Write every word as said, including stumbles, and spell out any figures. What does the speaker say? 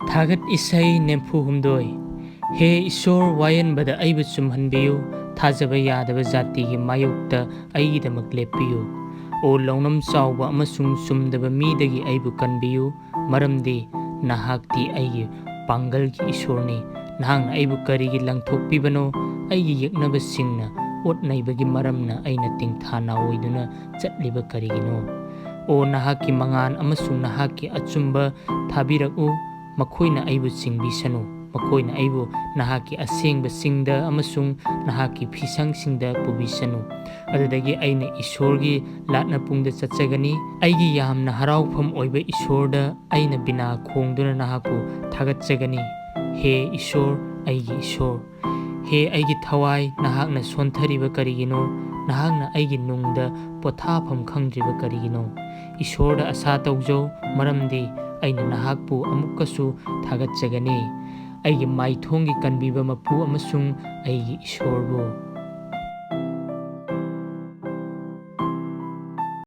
ꯊꯥꯒꯠ ꯏꯁꯩ ꯅꯤꯐꯨ ꯍꯨꯝꯗꯣꯏ꯫ ꯍꯦ ꯏꯁꯣꯔ, ꯋꯥꯌꯦꯟꯕꯗ ꯑꯩꯕꯨ ꯆꯨꯝꯍꯟꯕꯤꯌꯨ, ꯊꯥꯖꯕ ꯌꯥꯗꯕ ꯖꯥꯇꯤꯒꯤ ꯃꯥꯌꯣꯛꯇ ꯑꯩꯒꯤꯗꯃꯛ ꯂꯦꯞꯄꯤꯌꯨ꯫ ꯑꯣ ꯂꯧꯅꯝ ꯆꯥꯎꯕ ꯑꯃꯁꯨꯡ ꯆꯨꯝꯗꯕ ꯃꯤꯗꯒꯤ ꯑꯩꯕꯨ ꯀꯟꯕꯤꯌꯨ, ꯃꯔꯝꯗꯤ ꯅꯍꯥꯛꯇꯤ ꯑꯩꯒꯤ ꯄꯥꯡꯒꯜꯒꯤ ꯏꯁꯣꯔꯅꯤ꯫ ꯅꯍꯥꯛꯅ ꯑꯩꯕꯨ ꯀꯔꯤꯒꯤ ꯂꯪꯊꯣꯛꯄꯤꯕꯅꯣ? ꯑꯩꯒꯤ ꯌꯦꯛꯅꯕꯁꯤꯡꯅ ꯑꯣꯠ ꯅꯩꯕꯒꯤ ꯃꯔꯝꯅ ꯑꯩꯅ ꯇꯤꯡꯊꯥ ꯅꯥꯑꯣꯏꯗꯨꯅ ꯆꯠꯂꯤꯕ ꯀꯔꯤꯒꯤꯅꯣ? ꯑꯣ ꯅꯍꯥꯛꯀꯤ ꯃꯉꯥꯜ ꯑꯃꯁꯨꯡ ꯅꯍꯥꯛꯀꯤ ꯑꯆꯨꯝꯕ ꯊꯥꯕꯤꯔꯛꯎ, ꯃꯈꯣꯏꯅ ꯑꯩꯕꯨ ꯆꯤꯡꯕꯤꯁꯅꯨ꯫ ꯃꯈꯣꯏꯅ ꯑꯩꯕꯨ ꯅꯍꯥꯛꯀꯤ ꯑꯁꯦꯡꯕꯁꯤꯡꯗ ꯑꯃꯁꯨꯡ ꯅꯍꯥꯛꯀꯤ ꯐꯤꯁꯪꯁꯤꯡꯗ ꯄꯨꯕꯤꯁꯅꯨ꯫ ꯑꯗꯨꯗꯒꯤ ꯑꯩꯅ ꯏꯁꯣꯔꯒꯤ ꯂꯥꯠꯅꯄꯨꯡꯗ ꯆꯠꯆꯒꯅꯤ꯫ ꯑꯩꯒꯤ ꯌꯥꯝꯅ ꯍꯔꯥꯎꯐꯝ ꯑꯣꯏꯕ ꯏꯁꯣꯔꯗ ꯑꯩꯅ ꯕꯤꯅꯥ ꯈꯣꯡꯗꯨꯅ ꯅꯍꯥꯛꯄꯨ ꯊꯥꯒꯠꯆꯒꯅꯤ꯫ ꯍꯦ ꯏꯁꯣꯔ, ꯑꯩꯒꯤ ꯏꯁꯣꯔ! ꯍꯦ ꯑꯩꯒꯤ ꯊꯋꯥꯏ, ꯅꯍꯥꯛꯅ ꯁꯣꯟꯊꯔꯤꯕ ꯀꯔꯤꯒꯤꯅꯣ? ꯅꯍꯥꯛꯅ ꯑꯩꯒꯤ ꯅꯨꯡꯗ ꯄꯣꯊꯥꯐꯝ ꯈꯪꯗ꯭ꯔꯤꯕ ꯀꯔꯤꯒꯤꯅꯣ? ꯏꯁꯣꯔꯗ ꯑꯁꯥ ꯇꯧꯖꯧ, ꯃꯔꯝꯗꯤ ꯑꯩꯅ ꯅꯍꯥꯛꯄꯨ ꯑꯃꯨꯛꯀꯁꯨ ꯊꯥꯒꯠꯆꯒꯅꯤ, ꯑꯩꯒꯤ ꯃꯥꯏꯊꯣꯡꯒꯤ ꯀꯟꯕꯤꯕ ꯃꯄꯨ ꯑꯃꯁꯨꯡ ꯑꯩꯒꯤ ꯏꯁꯣꯔꯕꯨ꯫